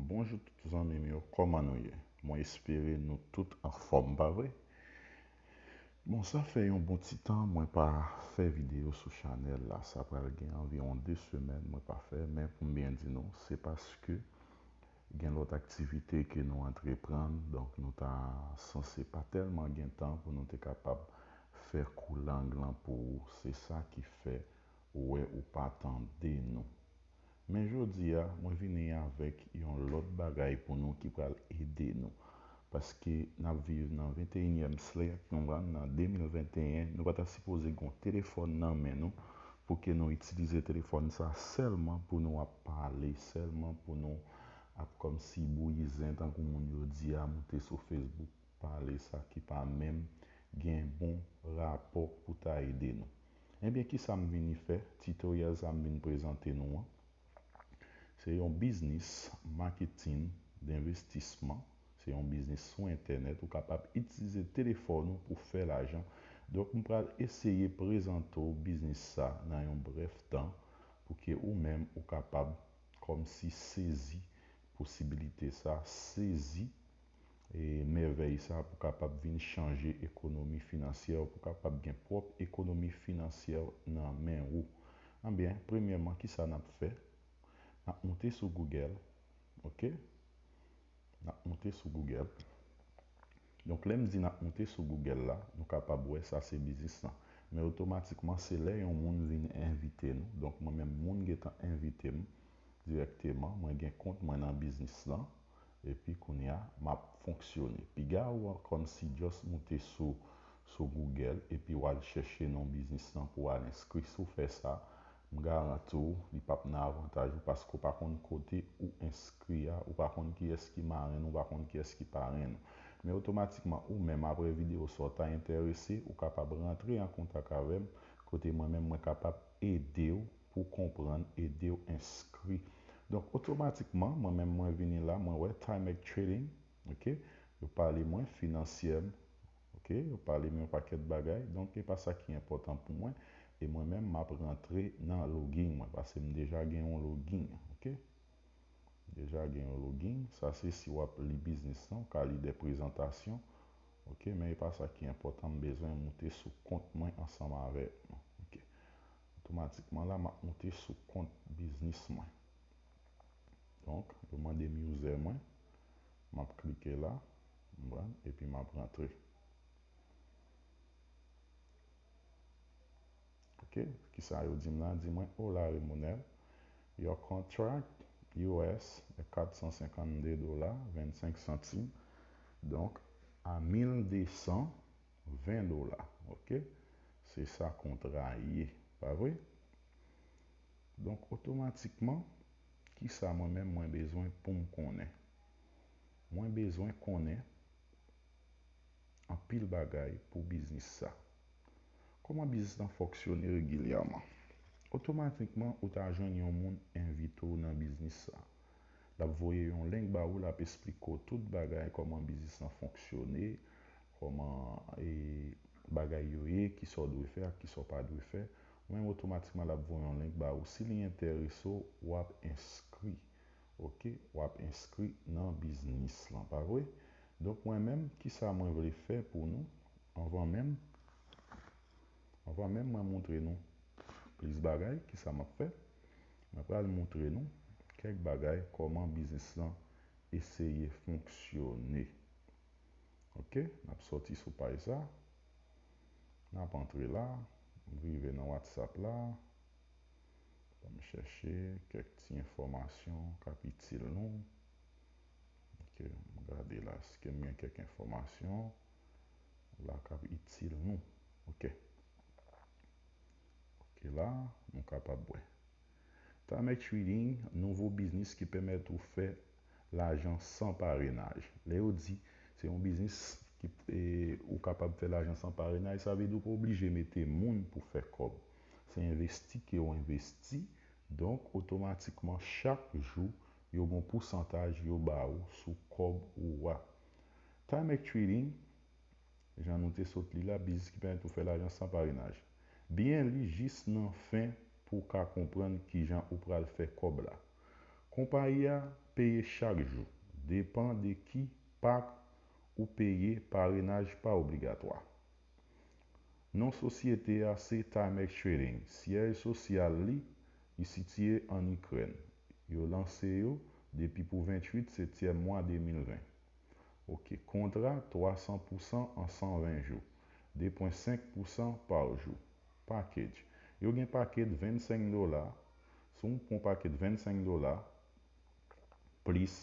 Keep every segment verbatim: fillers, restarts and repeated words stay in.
Bonjou tout zanmi m yo, kòman nou ye? Mwen espere nou tout anfòm, pa vre? Bon, sa fè yon bon ti tan mwen pa fè videyo sou chanèl la. Sa pral gen anviwon de semèn mwen pa fè, men pou m byen di nou, se paske gen lòt aktivite ke nou antreprann, donk nou ta sanse pa tèlman gen tan pou nou te kapab fè kou lang lan pou ou. Se sa ki fè ou wè ou pa tande nou. Men jodi a, mwen vini avèk yon lòt bagay pou nou ki pral ede nou. Paske n ap viv nan venteyinyèm syèk, nou pral nan de mil venteyen, nou pa ta sipoze gen yon telefòn nan men nou pou ke nou itilize telefòn sa sèlman pou nou ap pale, sèlman pou nou ap kòmsi bouyi zen tankou moun yo di a, moute sou Facebook, pale sa ki pa menm gen bon rapò pou ta ede nou. Ebyen, ki sa m vini fè? Titoryèl sa m vin prezante nou an, se yon biznis maketin denvestisman. Se yon biznis sou entènèt. Ou kapab itilize telefòn ou pou fè lajan. Donk, m pral eseye prezante w biznis sa nan yon brèf tan pou ke ou menm ou kapab kòmsi sezi posibilite sa, sezi e mèvèy sa pou kapab vin chanje ekonomi finansyè w, pou kapab gen pwòp ekonomi finansyè w nan men ou. Ebyen, premyèman, ki sa n ap fè? N ap moute sou Google, oke? N ap moute sou Google. Donk, lè m di n ap moute sou Google la, nou kapab wè sa se biznis lan. Men otomatikman, se lè yon moun vin envite nou. Donk, mwen menm, moun gentan envite m dirèkteman. Mwen gen kont mwen nan biznis lan. Epi kounye a, m ap fonksyone. Piga ou kòmsi just moute sou, sou Google, epi w al chèche non biznis lan pou w al enskri. Si w fè sa, m garanti w, li p ap nan avantaj ou paske w pa konn kote ou enskri a, ou pa konn kiyès ki marenn ou, ou pa konn kiyès ki parenn ou. Men otomatikman, ou menm, apre videyo sa w ta enterese, ou kapab rantre an kontak avè m, kote mwen menm, mwen kapab ede w pou w konprann, ede w enskri. Donk, otomatikman, mwen menm, mwen vini la, mwen wè Timex Trading, oke? Yo pale mwen finansyèm, oke? Yo pale mwen yon pakèt bagay. Donk, e pa sa ki enpòtan pou mwen. E mwen menm, m ap rantre nan login mwen, paske m deja gen yon login, oke? Deja gen yon login. Sa se si w ap li biznis lan, w ka li de prezantasyon. Oke, men e pa sa ki enpòtan, m bezwen moute sou kont mwen ansanm avè nou. Oke. Otomatikman la, m ap moute sou kont biznis mwen. Donk, yo mande m user mwen. M ap klike la, m pran, epi m ap rantre. Oke, kisa yo di m la? Di mwen, Hola Remonel, your contract U S e kat san senkannde dola, vennsenk santim. Donk, a mil de san ven dola. Oke? Se sa kontra ye, pa vre? Donk, otomatikman, kisa mwen menm mwen bezwen pou m konnen? Mwen bezwen konnen anpil bagay pou biznis sa. Kòman biznis lan fonksyone regilyèman? Otomatikman, ou ta jwenn yon moun envite w nan biznis sa. L ap voye yon link ba ou, l ap esplike w tout bagay, kòman biznis lan fonksyone, kòman, e, bagay yo ye, kisa w dwe fè ak kisa w pa dwe fè. Ou menm, otomatikman, l ap voye yon link ba ou. Si li enterese w, w ap enskri. Oke? W ap enskri nan biznis lan, pa vre? Donk, mwen menm, kisa mwen vle fè pou nou? Anvan menm, anvan menm mwen montre nou plis bagay, kisa m ap fè? Mwen pral montre nou kèk bagay, kòman biznis lan eseye fonksyone. Oke, n ap sòti sou paj sa. N ap antre la, m rive nan WhatsApp la. Ban m chèche kèk ti enfòmasyon k ap itil nou. Oke, m gade la, èske m gen kèk enfòmasyon la k ap itil nou? Oke. Oke, la, nou kapab wè. Timex Trading, nouvo biznis ki pèmèt ou fè lajan san parenaj. Lè yo di se yon biznis ki, e, ou kapab fè lajan san parenaj, sa vle di ou pa oblije mete moun pou fè kòb. Se envesti ke w envesti. Donk, otomatikman, chak jou, yo gen yon pousantaj yo ba ou sou kòb ou a. Timex Trading, jan nou te sot li la, biznis ki pèmèt ou fè lajan san parenaj. Byen li jis nan fen pou w ka konprann kijan ou pral fè kòb la. Konpayi a peye chak jou, depan de ki pak ou peye, parenaj pa obligatwa. Non sosyete a se Timex Trading, syèj sosyal li, li sitiye ann Ikrèn. Yo lanse yo depi pou venntuit setyèm mwa de mil ven. Ok, kontra twa san pousan an san ven jou, de pwen senk pousan pa jou. Package. Yo gen package vennsenk dola. Si w pran package vennsenk dola, plis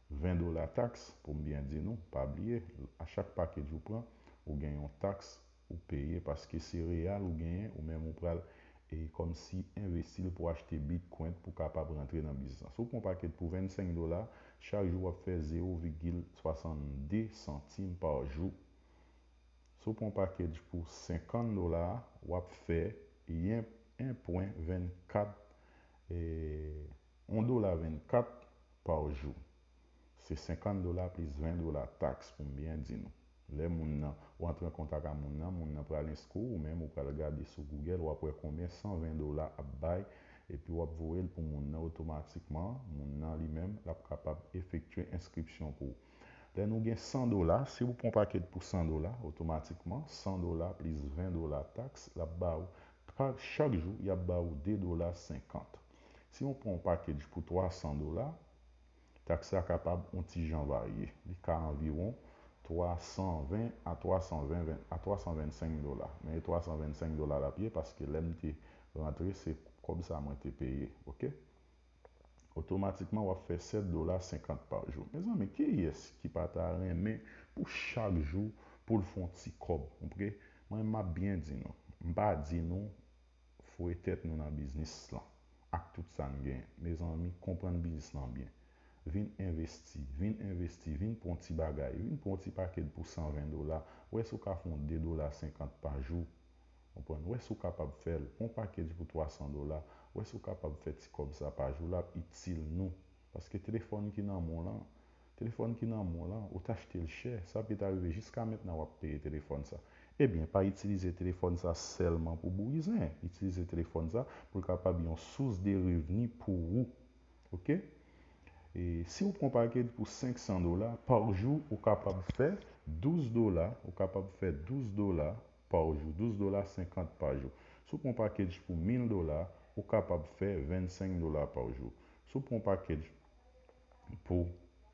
ven dola taks, pou m byen di nou, pa bliye, a chak package ou pran, ou gen yon taks ou peye, paske se reyal ou genyen, ou menm ou pral, e kòmsi envesti l pou achte Bitcoin pou kapab rantre nan biznis lan. Si w pran package pou vennsenk dola, chak jou w ap fè zewo vigil swasannde santim pa jou. Si w pran package pou senkant dola, w ap fè yen, en pwen vennkat, e, yon dola vennkat pa jou. Se senkant dola plis ven dola taks, pou m byen di nou. Lè moun nan, ou antre an kontak ak moun nan, moun nan pral enskri w, ou menm ou pral gade sou Google, w ap wè konbyen san ven dola ap bay, epi w ap voye l pou moun nan otomatikman, moun nan li menm, l ap kapab efektye enskripsyon pou ou. Lè nou gen san dola, si ou pran package pou san dola, otomatikman, san dola plis ven dola taks, l ap ba ou, pa, chak jou, y ap ba ou de dola senkant. Si ou pran yon package pou twa san dola, taks la kapab yon ti jan varye. Li ka anviwon twa san ven a twa san ven, a twa san vennsenk dola. Men e twa san vennsenk dola l ap ye, paske lè m te rantre, se kòb sa mwen te peye, ok? Otomatikman, w ap fè sèt dola senkant pa jou. Mezanmi, kiyès ki pa ta renmen pou chak jou pou l fè yon ti kòb, ok? Mwen, m ap byen di nou. M pa di nou foure tèt nou nan biznis lan ak tout sa n genyen. Mezanmi, konprann biznis lan byen. Vin envesti, vin envesti, vin pran yon ti bagay, vin pran yon ti package pou san ven dola. Wè si w ka fè yon de dola senkant pa jou. Konprann? Wè si w kapab fè l. Pran yon package pou twa san dola. Wè si w kapab fè ti kòb sa pa jou. L ap itil nou. Paske telefòn ki nan men w lan, telefòn ki nan men w lan, ou t achte l chè, sa pete rive jiska mentnan w ap peye telefòn sa. Ebyen, pa itilize telefòn sa sèlman pou bouyi zen. Itilize telefòn sa pou l kapab yon sous de revni pou ou. Ok? E si w pran package pou senk san dola, pa jou, ou kapab fè douz dola, ou kapab fè douz dola pa jou, douz dola senkant pa jou. Si w pran package pou mil dola, ou kapab fè vennsenk dola pa jou. Si w pran package pou,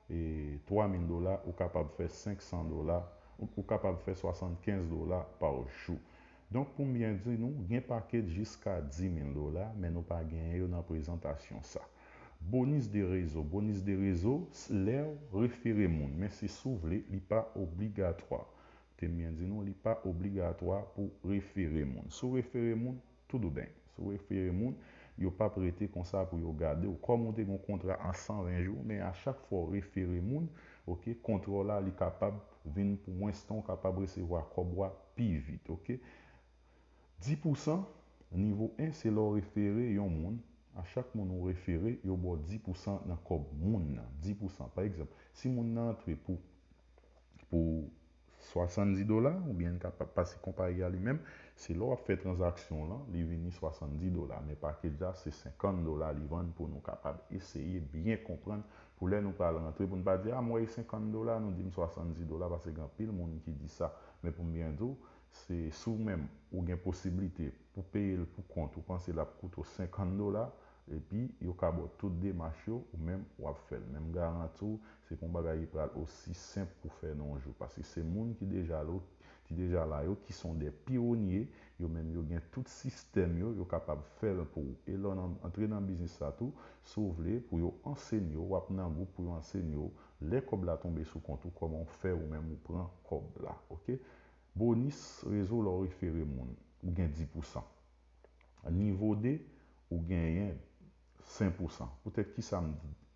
e, twa mil dola, ou kapab fè senk san dola, ou, ou kapab fè swasannkenz dola pa jou. Donk, pou m byen di nou, gen package jiska di mil dola, men nou pa genyen yo nan prezantasyon sa. Bonis de rezo. Bonis de rezo, s-, lè w refere moun, men se si w vle, li pa obligatwa. Te m byen di nou, li pa obligatwa pou refere moun. Si w refere moun, tout ou ben. Si w refere moun, yo p ap rete konsa pou yo gade w. Kòm ou te gen yon kontra an san ven jou, men a chak fwa w refere moun, ok, kontra w la, li kapab vin pou mwens tan, w kapab resevwa kòb ou a pi vit, ok? Dis pousan, nivo en, se lè w refere yon moun. A chak moun ou refere, yo ba w dis pousan nan kòb moun nan. Dis pousan. Pa egzanp, si moun nan antre pou, pou swasanndis dola, oubyen li kapab pase konpayi a li menm, se lè w ap fè tranzaksyon w lan, li vini swasanndis dola. Men package la, se senkant dola li vann pou nou kapab eseye byen konprann. Pou lè nou pral rantre, pou n pa di, a, m wè e senkant dola, nou di m swasanndis dola, paske gen anpil moun ki di sa. Men pou m byen di w, se si w menm, ou gen posiblite pou peye l pou kont, ou panse l ap koute w senkant dola, epi yo ka ba w tout demach yo, ou menm w ap fè l. Men m garanti w, se pa yon bagay ki pral osi senp pou fè nan yon jou, paske se moun ki deja la, ki deja la yo, ki se de pyonye, yo menm yo gen tout sistèm yo, yo kapab fè l pou ou. E lè w nan, antre nan biznis sa tou, si w vle, pou yo ansenye w, w ap nan gwoup pou yo ansenye w, lè kòb la tonbe sou kont ou, kòman w fè ou menm ou pran kòb la, ok? Bonis rezo lè w refere moun, ou gen dis pousan. Nivo de, ou genyen senk pousan. Poutèt kisa m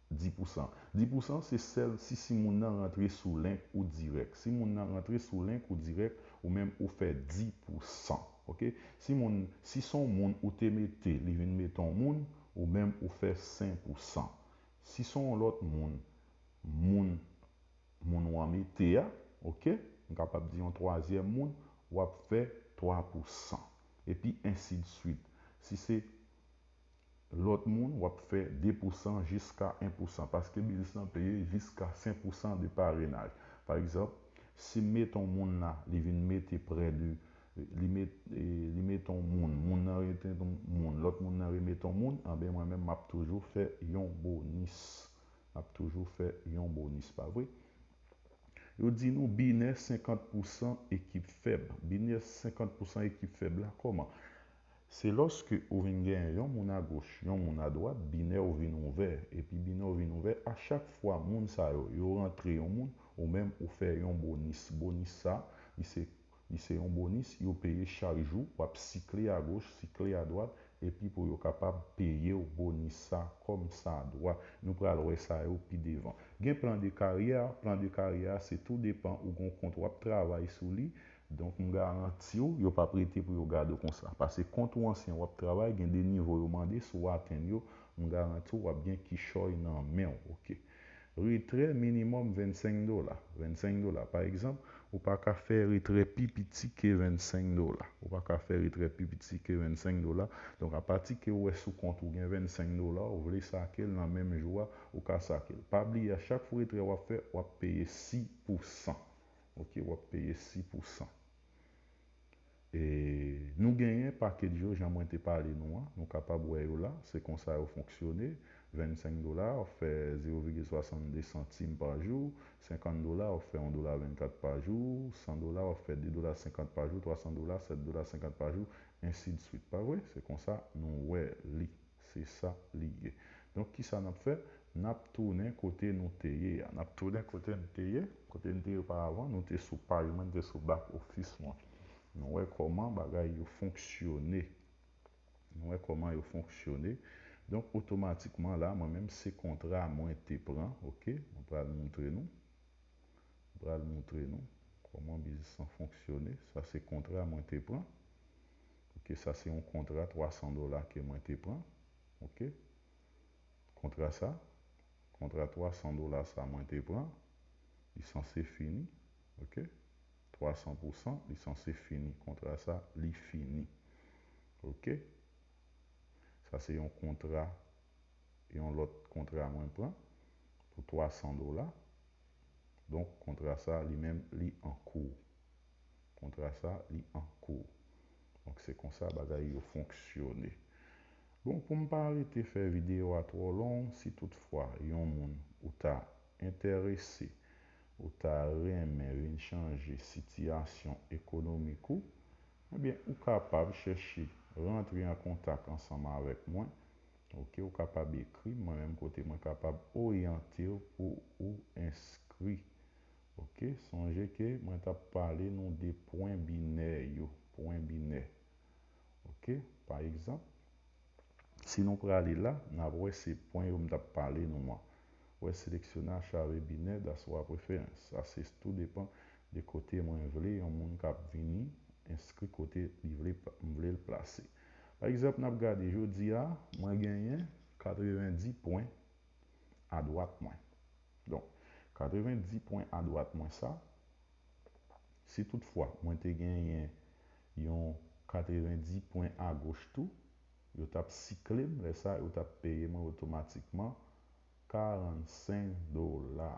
di dis pousan? Dis pousan se sèl si, si moun nan rantre sou link ou dirèk. Si moun nan rantre sou link ou dirèk, ou menm ou fè dis pousan. Ok? Si moun, si se yon moun ou te mete, li vin mete yon moun, ou menm ou fè senk pousan. Si se yon lòt moun, moun moun w an mete a, ok? M kapab di yon twazyèm moun, w ap fè twa pousan. Epi ensi de swit. Si se Lòt moun, w ap fè de pousan jiska en pousan, paske biznis lan peye jiska senk pousan de parenaj. Pa egzanp, si m mete yon moun la, li vin mete prè de, li met, e, li mete yon moun, moun nan rete yon moun, lòt moun nan remete yon moun, anben mwen menm m ap toujou fè yon bonis. M ap toujou fè yon bonis, pa vre? Yo di nou binè senkant pousan ekip fèb. Binè senkant pousan ekip fèb la, kòman? Se lòske ou vin genyen yon moun agoch, yon moun adwat, binè ou vin ouvè. Epi binè ou vin ouvè, a chak fwa moun sa yo, yo rantre yon moun, ou menm ou fè yon bonis. Bonis sa, li se, li se yon bonis, yo peye chak jou, w ap sikle agoch, sikle adwat, epi pou yo kapab peye w bonis sa kòm sa dwa. Nou pral wè sa yo pi devan. Gen plan de karyè, plan de karyè se tou depan ou gon kont w ap travay sou li. Donk, m garanti w, yo p ap rete pou yo gade w konsa. Paske kont ou ansyen w ap travay, gen de nivo yo mande, si w atenn yo, m garanti w, w ap gen kichòy nan men w, oke. Retrè minimòm vennsenk dola. Vennsenk dola. Pa egzanp, ou pa ka fè retrè pi piti ke vennsenk dola. Ou pa ka fè retrè pi piti ke vennsenk dola. Donk, apati ke w wè sou kont ou gen vennsenk dola, ou vle sake l nan menm jou a, ou ka sake l. Pa bliye, a chak fwa retrè w ap fè, w ap peye sis pousan. Oke, w ap peye sis pousan. E nou genyen package yo, jan mwen te pale nou an, nou kapab wè yo la, se konsa yo fonksyone. Vennsenk dola, w ap fè zewo vigil swasannde santim pa jou, senkant dola, w ap fè yon dola vennkat pa jou, san dola, w ap fè de dola senkant pa jou, twasan dola, sèt dola senkant pa jou, ensidsuit. Pa vre? Se konsa nou wè li. Se sa li ye. Donk, kisa n ap fè? N ap tounen kote nou te ye a. N ap tounen kote n te ye. Kote n te ye oparavan, nou te sou paj mwen, n te sou back office mwen. Nou wè kòman bagay yo fonksyone. Nou wè kòman yo fonksyone. Donk, otomatikman la, mwen menm, se kontra mwen te pran, oke? Mwen pral montre nou. Mwen pral montre nou kòman biznis lan fonksyone. Sa se kontra mwen te pran. Oke, sa se yon kontra twasan dola ke mwen te pran. Oke? Kontra sa, kontra twasan dola sa mwen te pran, li sanse fini. Oke? Twasan pousan, li sanse fini. Kontra sa, li fini. Oke? Sa se yon kontra, yon lòt kontra mwen pran pou twasan dola. Donk, kontra sa, li menm, li an kou. Kontra sa, li an kou. Donk, se konsa bagay yo fonksyone. Bon, pou m pa rete fè videyo a twò long, si toutfwa yon moun ou ta enterese, ou ta renmen vin chanje sitiyasyon ekonomik ou, ebyen, ou kapab chèche rantre an kontak ansanm avèk mwen. Oke, ou kapab ekri m, mwen menm kote mwen kapab oryante w pou ou enskri. Oke, sonje ke mwen t ap pale nou de pwen binè yo, pwen binè. Oke, pa egzanp, si nou prale la, n ap wè se pwen yo m t ap pale nou an. Wè seleksyone achave binè, daswa preferans. Sa se tou depan de kote mwen vle yon moun k ap vini enskri kote li vle, m vle l plase. Pa egzanp, n ap gade jodi a, mwen genyen katrevenndis pwen adwat mwen. Donk, katrevenndis pwen adwat mwen sa, si toutfwa mwen te genyen yon katrevenndis pwen agoch tou, yo t ap sikle m, lè sa yo t ap peye mwen otomatikman karannsenk dola.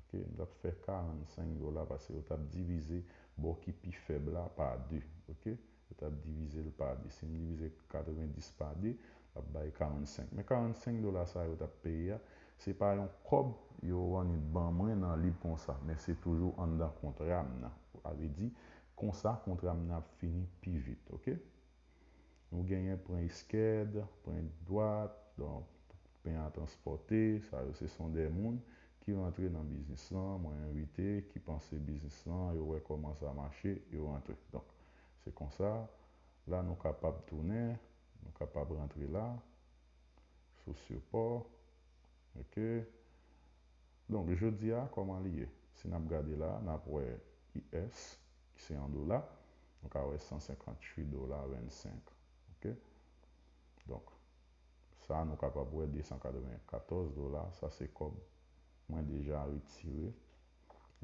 Oke, m t ap fè karannsenk dola paske yo t ap divize bò ki pi fèb la pa de. Oke, yo t ap divize l pa de. Si m divize katrevenndis pa de, l ap bay karannsenk. Men karannsenk dola sa yo t ap peye a, se pa yon kòb yo annik ban mwen nan lib konsa, men se toujou anndan kontra m nan. Sa vle di, konsa kontra m nan ap fini pi vit, oke? Nou genyen pwen iskèd, pwen dwat, donk, pwen a transpòte, sa yo se son de moun ki rantre nan biznis lan, mwen envite, ki panse biznis lan, yo wè kòman sa mache, yo rantre. Donk, se konsa, la nou kapab tounen, nou kapab rantre la, sou sipò, oke. Donk, jodi a, kòman li ye? Si n ap gade la, n ap wè I S, ki se an dola, nou ka wè san senkantuit dola vennsenk. Oke? Donk, sa nou kapab wè de san katrevenkatòz dola, sa se kòb mwen deja retire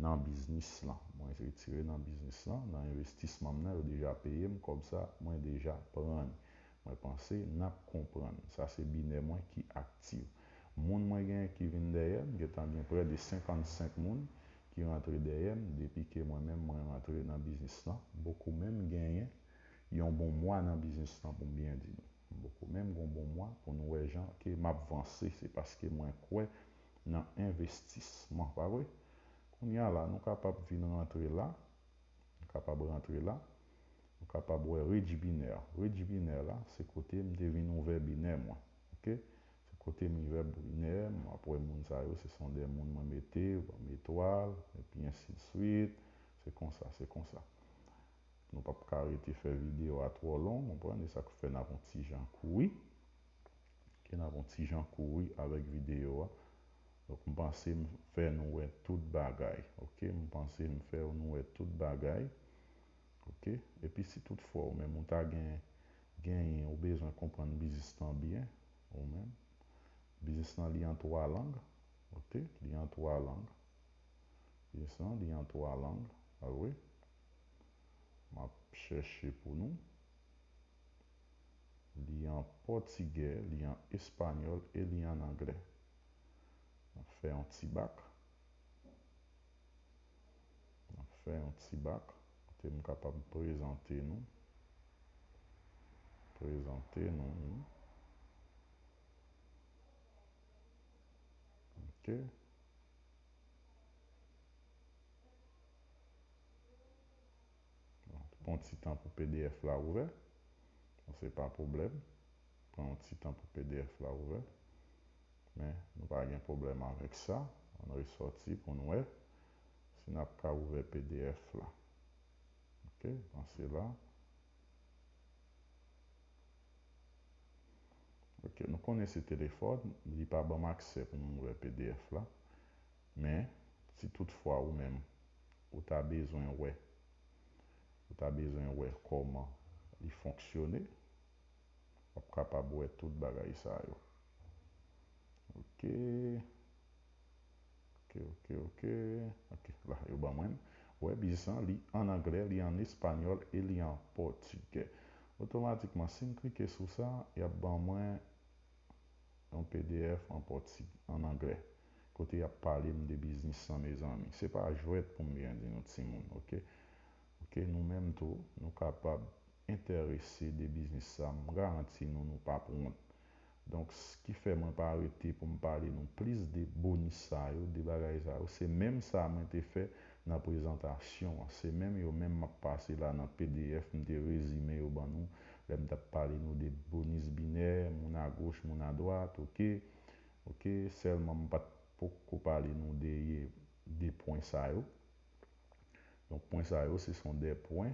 nan biznis lan. Mwen retire nan biznis lan, nan envestisman m nan, yo deja peye m kòb sa, mwen deja pran li. Mwen panse n ap konprann. Sa se binè mwen ki aktif. Moun mwen genyen ki vin dèyè m, gentan gen prè de senkannsenk moun ki rantre dèyè m depi ke mwen menm mwen rantre nan biznis lan. M poko menm genyen yon bon mwa nan biznis lan pou m byen di nou. M poko menm gen yon bon mwa pou nou wè jan ke m ap vanse. Se paske mwen kwè nan envestisman, pa vre? Kounye a la, nou kapab vin rantre la. Nou kapab rantre la. Nou kapab wè range binè. Range binè la, se kote m te vin ouvè binè mwen. Oke? Se kote m ouvè binè, m ap wè moun sa yo, se son de moun mwen mete, m etwal, epi ensi de swit. Se konsa, se konsa. Nou p ap ka rete fè videyo a twò long, konprann? E sa k fè n ap yon ti jan kouri. Ke n ap yon ti jan kouri avèk videyo a. Donk, m panse m fè nou wè tout bagay. Oke? M panse m fè nou wè tout bagay. Oke? Epi si toutfwa ou menm ou ta gen, genyen, ou bezwen konprann biznis lan byen, ou menm. Biznis lan li an twa lang. Oke? Li an twa lang. Biznis lan li an twa lang. Pa vre? M ap chèche pou nou. Li an pòtigè, li an espanyòl e li an anglè. M ap fè yon ti bak. M ap fè yon ti bak. Kote m kapab prezante nou. Prezante nou, wi. Oke. Bon, pran yon ti tan pou P D F la ouvè. Bon, se pa pwoblèm. Pran yon ti tan pou P D F la ouvè. Men, nou pa gen pwoblèm avèk sa. Ann resòti pou n wè si n ap ka ouvè P D F la. Oke, panse la. Oke, nou konnen se telefòn, li pa ban m aksè pou m ouvè P D F la. Men, si toutfwa ou menm, ou ta bezwen wè, ou ta bezwen wè kòman li fonksyone, w ap kapab wè tout bagay sa yo. Oke. Oke, oke, oke. Oke, la, yo ban mwen. Wè, biznis lan, li an anglè, li an espanyòl e li an pòtigè. Otomatikman, si m klike sou sa, y ap ban mwen yon P D F an pòti-, an anglè. Kote y ap pale m de biznis lan, mezanmi. Se pa jwèt pou m byen di nou, timoun, oke? Oke, nou menm tou, nou kapab enterese de biznis sa. M garanti nou, nou p ap wont. Donk, s-, ki fè mwen pa rete pou m pale nou plis de bonis sa yo, de bagay sa yo. Se menm sa mwen te fè nan prezantasyon an. Se menm yo menm m ap pase la nan P D F, m te rezime yo ban nou, lè m t ap pale nou de bonis binè, moun agoch, moun adwat, oke? Oke, sèlman m pa t poko pale nou de, de pwen sa yo. Donk, pwen sa yo, se son de pwen.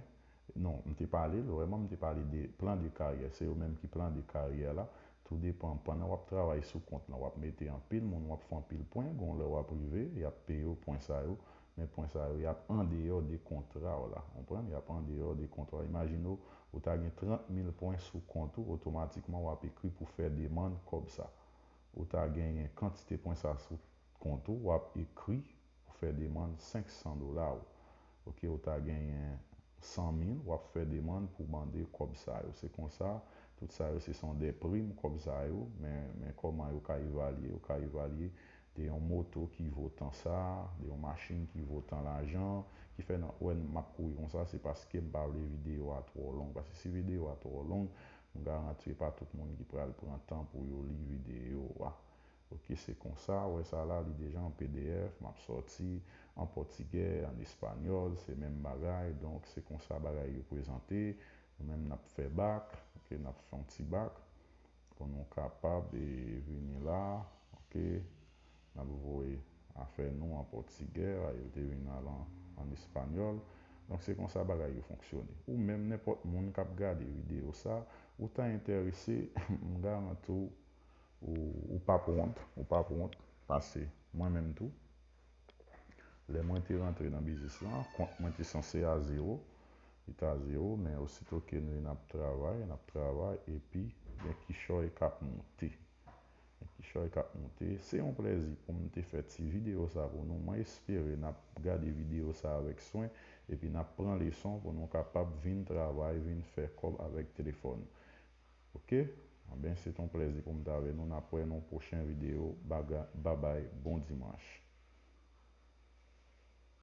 Non, m te pale l, vrèman, m te pale de plan de karyè. Se yo menm ki plan de karyè la. Tou depan, pandan w ap travay sou kont lan, w ap mete anpil moun, w ap fè anpil pwen, gon lè w ap rive, y ap peye w pwen sa yo. Men pwen sa yo, y ap andeyò de kontra w la. Konprann? Y ap andeyò de kontra w. Imajine w, ou ta gen trant mil pwen sou kont ou, otomatikman w ap ekri pou fè demann kòb sa. Ou ta genyen kantite pwen sa sou kont ou, w ap ekri pou fè demann senk san dola w. Oke, ou ta genyen san mil, w ap fè demann pou mande kòb sa yo. Se konsa, tout sa yo, se son de prim kòb sa yo, men, men kòman yo ka evalye? Yo ka evalye de yon moto ki vo tan sa, de yon machin ki vo tan lajan, ki fè nan, wè, m ap kouri konsa, se paske m pa vle videyo a twò long. Paske si videyo a twò long, m garanti pa tout moun ki pral pran tan pou yo li videyo a. Oke, se konsa, wè sa la, li deja an P D F, m ap sòti an pòtigè, an espanyòl, se menm bagay, donk se konsa bagay yo prezante. Nou menm n ap fè bak, oke, n ap fè yon ti bak pou nou kapab, e, vini la, oke, n ap voye afè nou an pòtigè, a, yo te vin al an, an espanyòl. Donk se konsa bagay yo fonksyone. Ou menm, nenpòt moun k ap gade videyo sa, ou ta enterese, m garanti w, ou, ou p ap wont, ou p ap wont, paske mwen menm tou, lè mwen te rantre nan biznis lan, kont mwen te sanse a zewo, li t a zewo, men osito ke nou, n ap travay, n ap travay, epi gen kichòy k ap moute. Gen kichòy k ap moute. Se yon plèzi pou m te fè ti videyo sa pou nou. Mwen espere n ap gade videyo sa avèk swen, epi n ap pran leson pou nou kapab vin travay, vin fè kòb avèk telefòn. Ok? Anben, se t on plèzi pou m t avè nou. N ap wè nan pwochen videyo. Baga-, babay, bon dimanch.